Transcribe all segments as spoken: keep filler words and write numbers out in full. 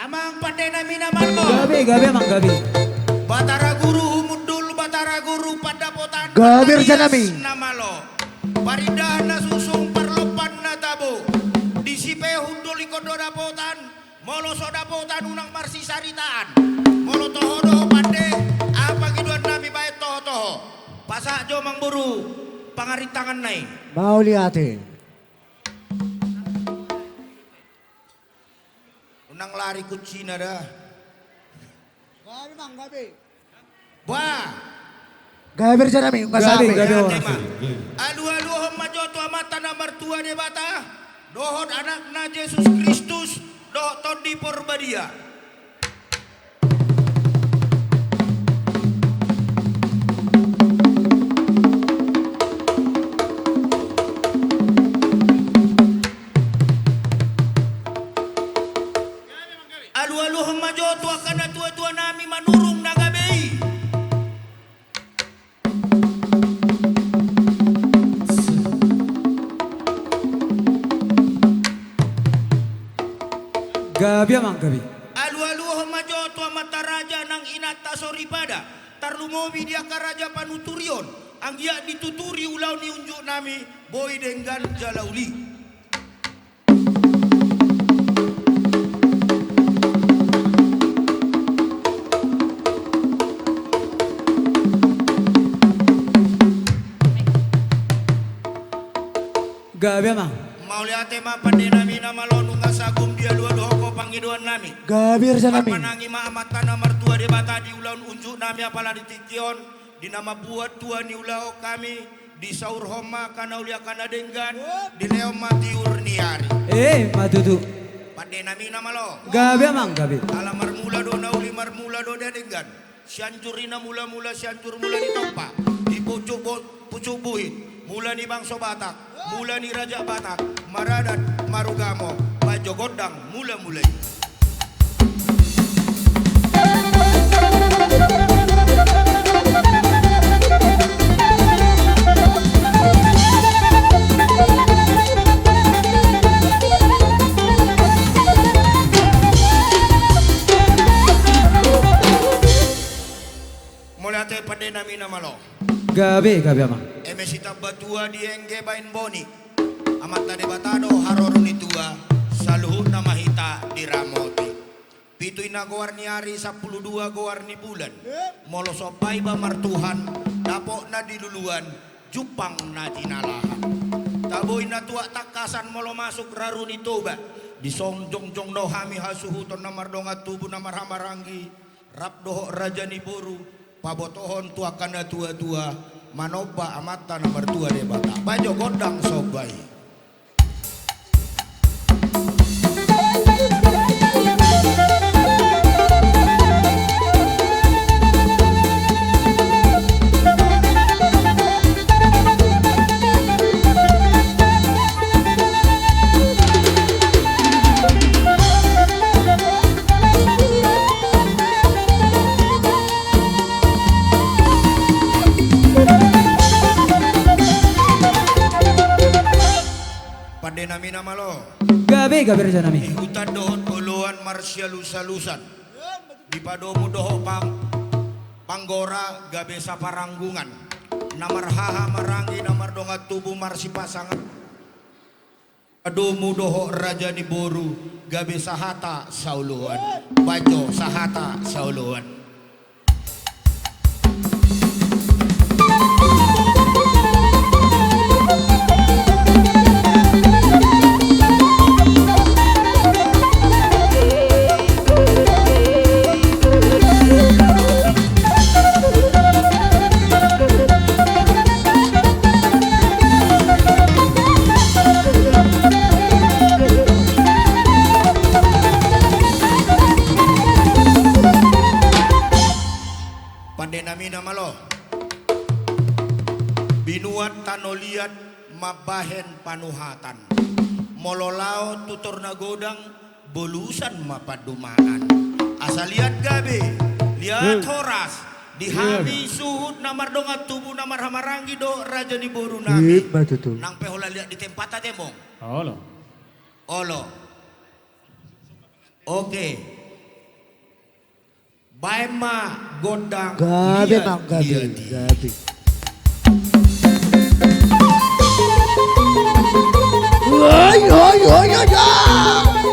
Amang pande nami na malo. Gabe, gabe amang, gabe. Batara Guru humundul, Batara Guru pandapotan. Gabe raja nami. Na malo. Parindahan na sungsung, parlompan na tabo. Disi pe hundul ingkon do dapotan. Molo so dapotan unang marsisaritaan. Molo toho do ho pande, aha pangidoan nami, baen toho-toho. Pasahat jo amang boru pangarintanganna i. Mauliate. Unang lari kuncina da. Gabe amang, gabe. Bah. Gabe raja nami, nunga sampe. Gabe, gabe. Alu-aluhon ma jo tu Amanta na martua Debata, dohot Anakna Jesus Kristus, dohot Tondi Porbadia. Alu-aluhon ma jo tu angka na tua-tua nami manurung na gabe i. Gabe amang, gabe. Alu-aluhon ma jo tu amanta raja nang inanta soripada. Tarlumobi di angka raja panuturion. Anggiat dituturi ulaon ni unjuk nami, boi denggan jala uli. Gabe amang. Mauliate ma pande nami na malo, nunga sagung dialu-aluhon ho pangidoan nami. Gabe raja nami. Parmanangi ma Amanta na martua Debata di ulaon unjuk nami apala di tingki on, di na mambuat tua niulahon hami, disaurhon ma angka na uli angka na denggan, dilehon ma tiur ni ari. Eh, ma tutu. Pande nami na malo. Gabe amang, gabe. Ala marmula do na uli, marmula do na denggan. Sianjur i na mula-mula, Sianjur mula ni tompa. Di pucuk bo-, pucuk buhit, mula ni bangso Batak, mula ni raja Batak, maradat, marugamo, baen jo gondang mula-mula i. Mauliate pande nami na malo. Gabe, gabe amang. Eme sitamba tua diengge baen boni. Amanta Debata do haroro ni tua, saluhutna ma hita diramoti. Pitu i na goar ni ari, sampulu dua goar ni bulan. Molo somba iba martuhan, dapot na di luluan, jumpang na jinalahan. Tabo i na tuak tangkasan molo masuk raru ni Toba. Dison jongjong do hami hasuhuton na mardongan tubu na marhahamaranggi. Rap dohot raja ni boru, pabotohon tu angka na tua-tua, manomba Amanta na martua Debata. Baen jo gondang somba i. Pande nami na malo. Gabe, gabe raja nami. Di huta dohot oloan marsialus-alusan. Dipadomu dohot pang-, panggora gabe saparanggungan. Na marhahamaranggi na mardongan tubu marsipasangan. Padomu dohot raja ni boru gabe sahata saoloan. Baen jo sahata saoloan. Pande nami na malo. Binuat tano liat mambahen panuhatan. Molo laho tu tor na godang, bolusan ma pandumaan. Asa liat gabe, liat horas, di hami suhut na mardongan tubu na marhahamaranggi dohot raja ni boru nami. Nang pe holan liat di tempat ate mong. Olo. Olo. Oke. Baen ma gondang. Gabe, liat, Mang, gabe, liat i. Gabe. Oi, oi, oi, oi, oi.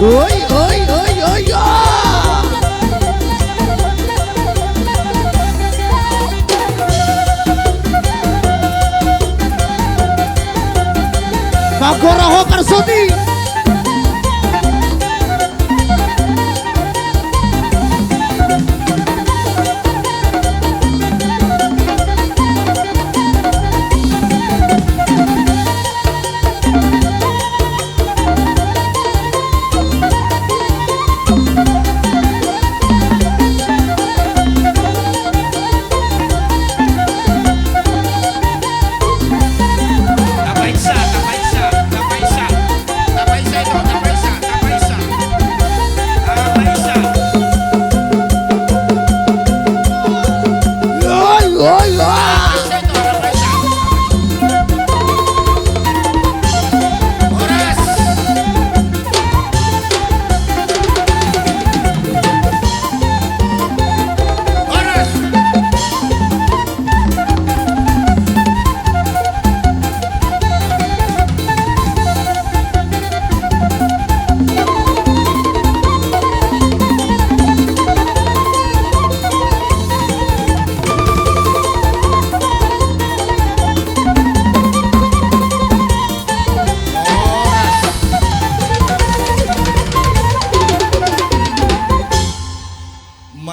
Oi, oi, oi, oi, oi. Manggora ho parsoti.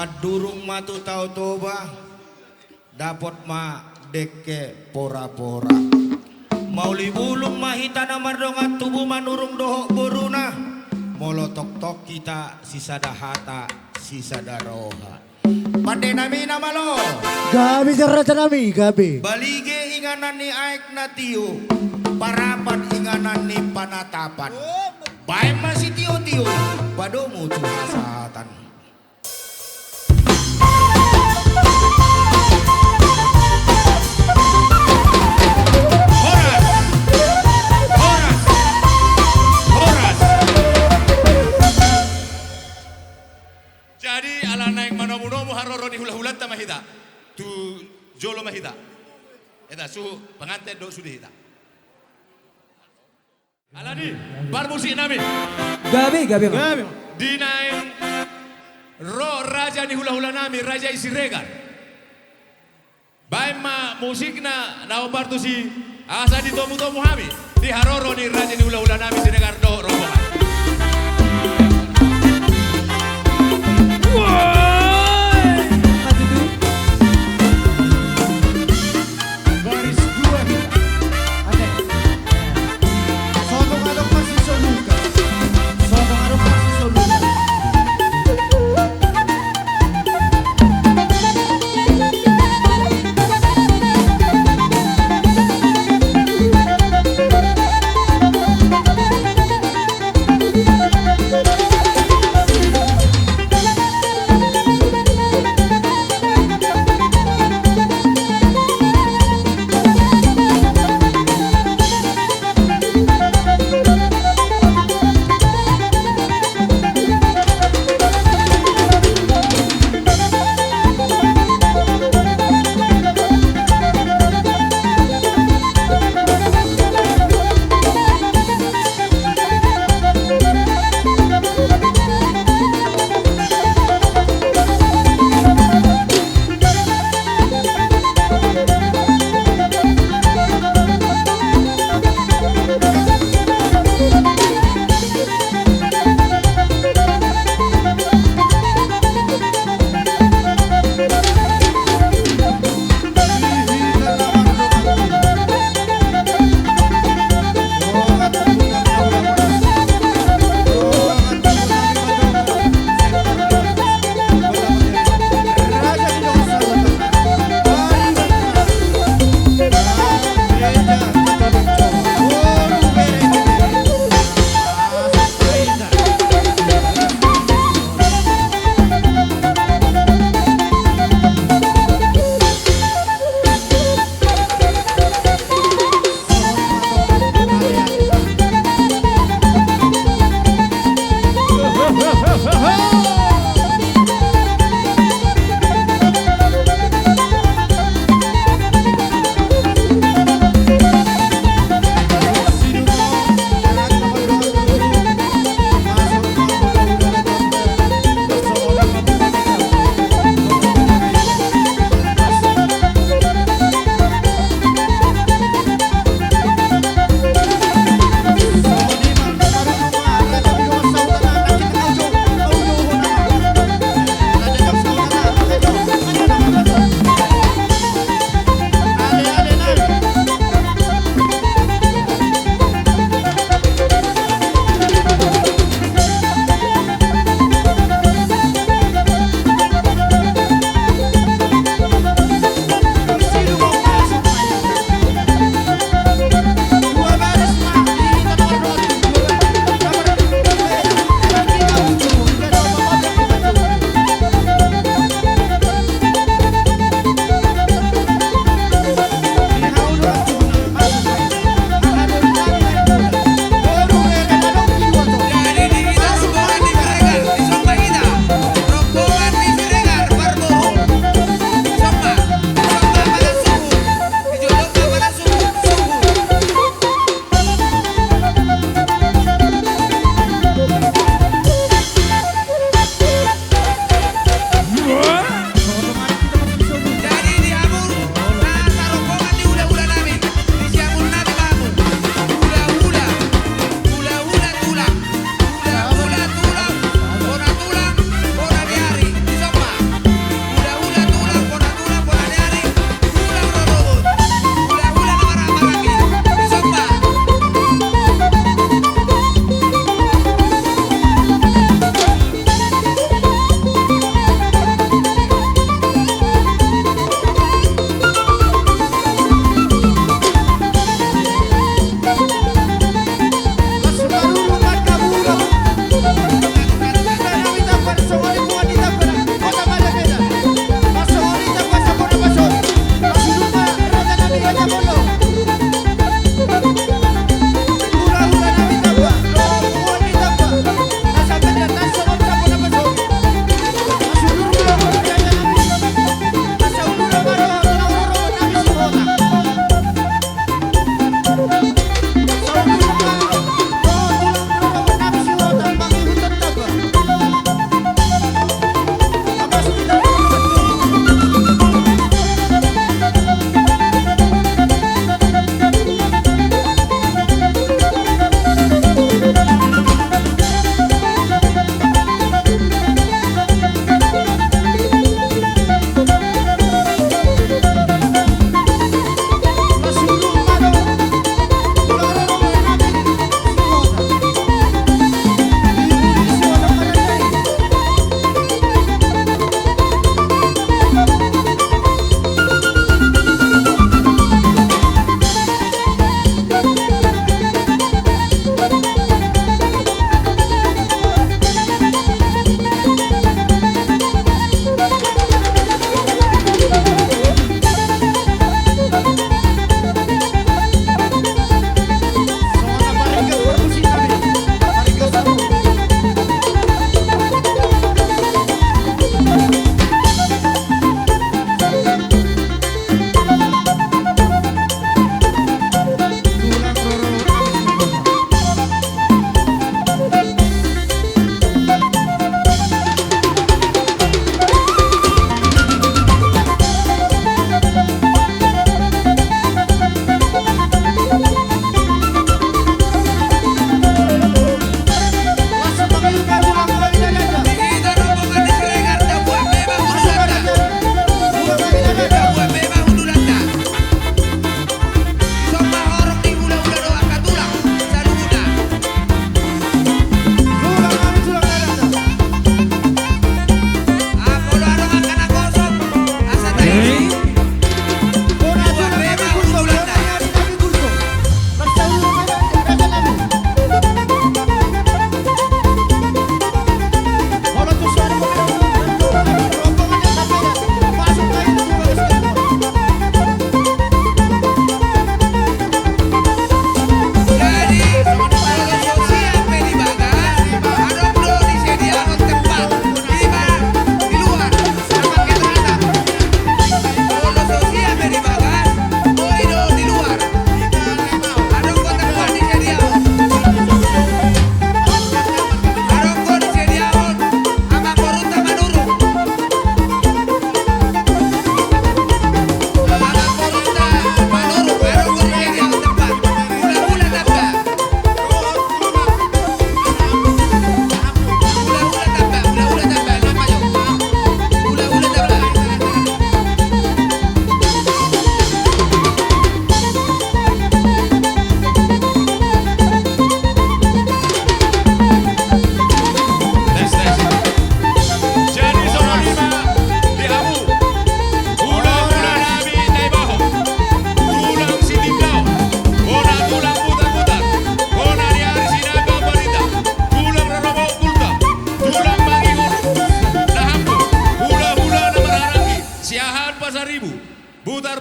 Mandurung ma tu Tao Toba, dapot ma dengke pora-pora. Mauli bulung ma hita na mardongan tubu Manurung dohot boruna. Molo tongtong hita sisada hata, sisada roha. Pande nami na malo. Gabe jala raja nami, gabe. Balige inganan ni aek na tio, Parapat inganan ni panatapan. Baen ma sitio-tio, padomu tu hasahatan. Horas! Horas! Horas! Jadi, ala naeng manomu-nomu haroro ni hula-hulanta ma hita. Tu jolo ma hita. Eta, suhut penganten dohot sude hita. Alani, parmusik nami. Gabe, gabe ma. Gabe ma. Di naeng ro raja ni hula-hula nami, Raja i Siregar. Baen ma musikna na hombar tusi, asa ditomu-tomu hami di haroro ni raja ni hula-hula nami Siregar dohot rombongan. Woi! Baris dua hita. Oke. Soto ngadong masih soluka. Soto ngadong masih soluka.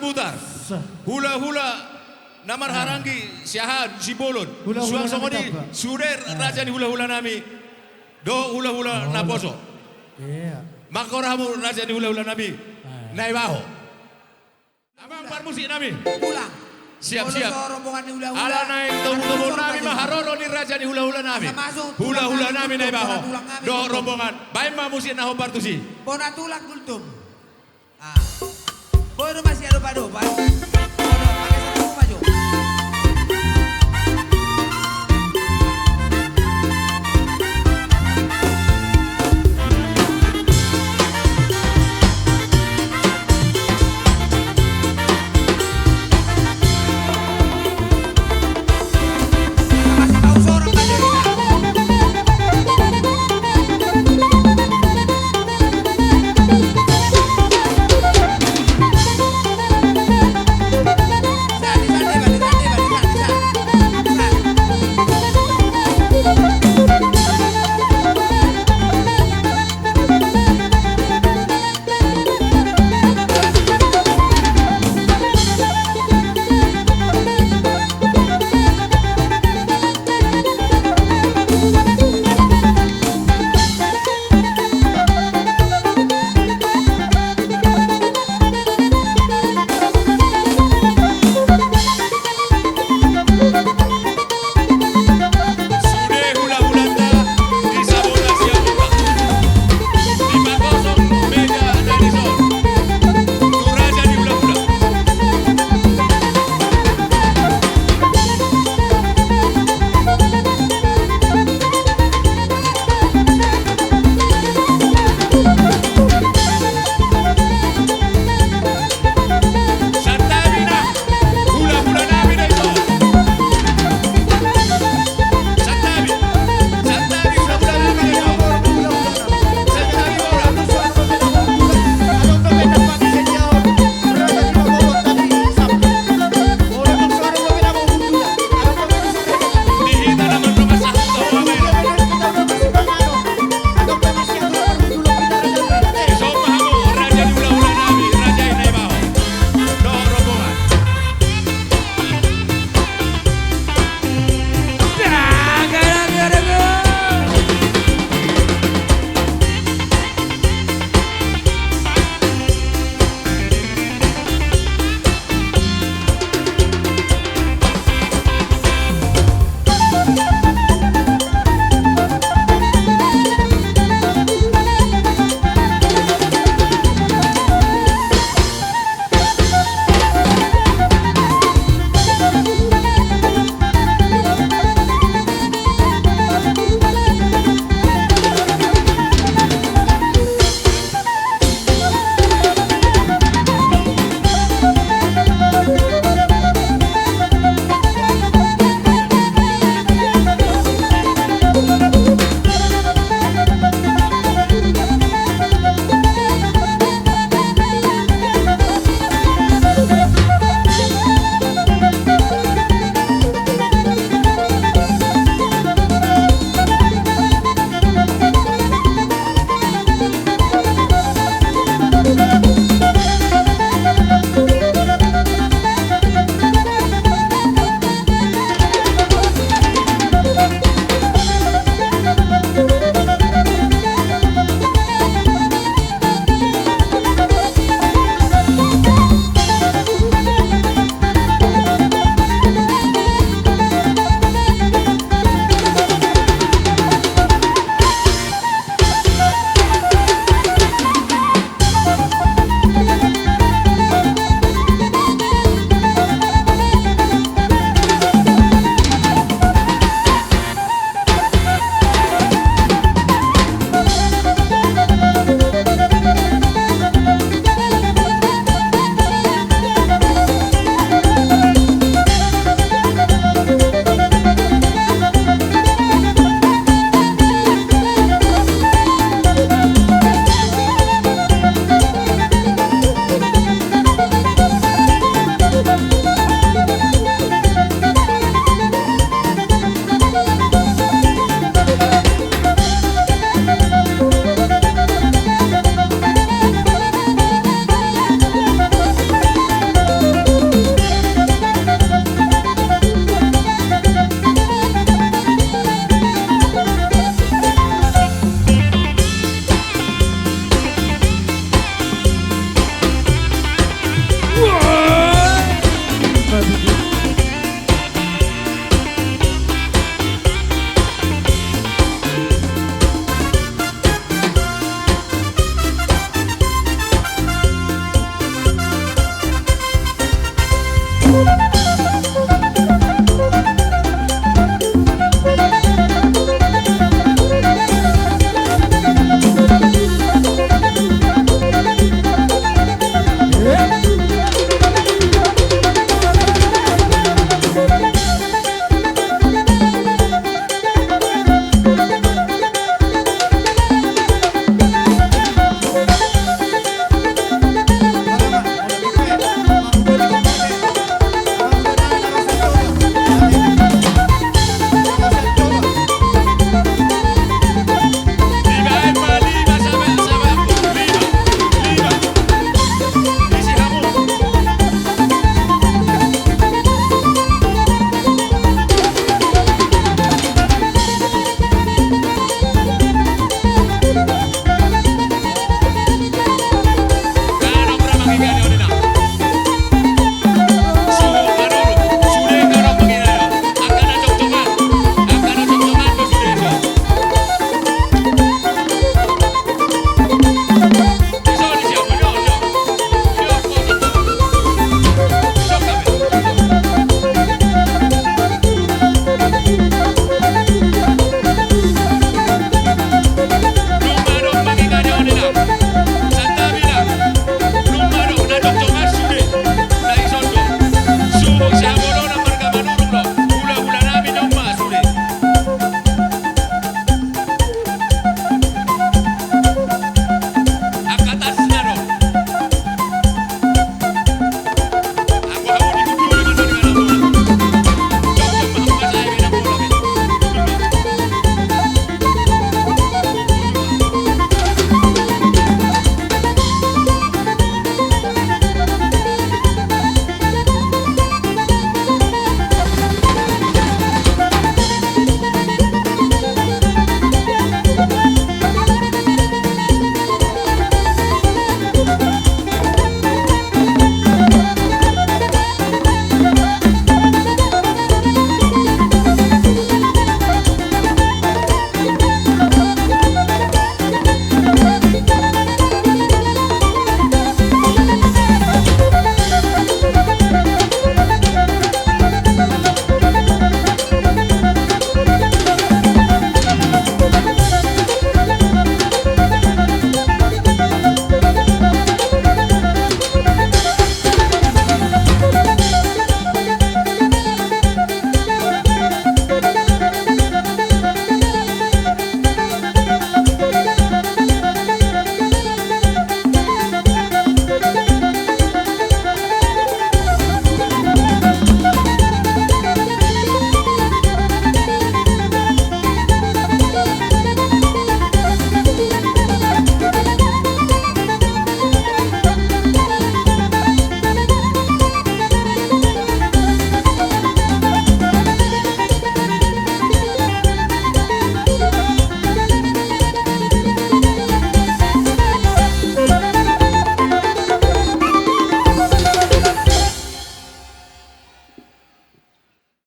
Saputar. Sa- Hula-hula na marhaha-, ah, anggi, siahaan, sibolon. Hula-hula nami. Suang songon i, tamba. Sude, ah, raja ni hula-hula nami. Dohot hula-hula, oh, na poso. Iya. Mangkora hamu raja ni hula-hula nami. Ah. Naibaho. Amang parmusik nami. Pulang. Siap, siap. Molo so rombongan ni hula-hula. Ala naeng tobu-tobu nami ma haroro ni raja ni hula-hula nami. Asa masuk tulang nami, hula-hula nami, Gultom, Naibaho. Bona tulang nami, Gultom. Dohot rombongan. Baen ma musik na hombar tusi. Bona tulang, Gultom. Ah. Boi do masih ado padopan.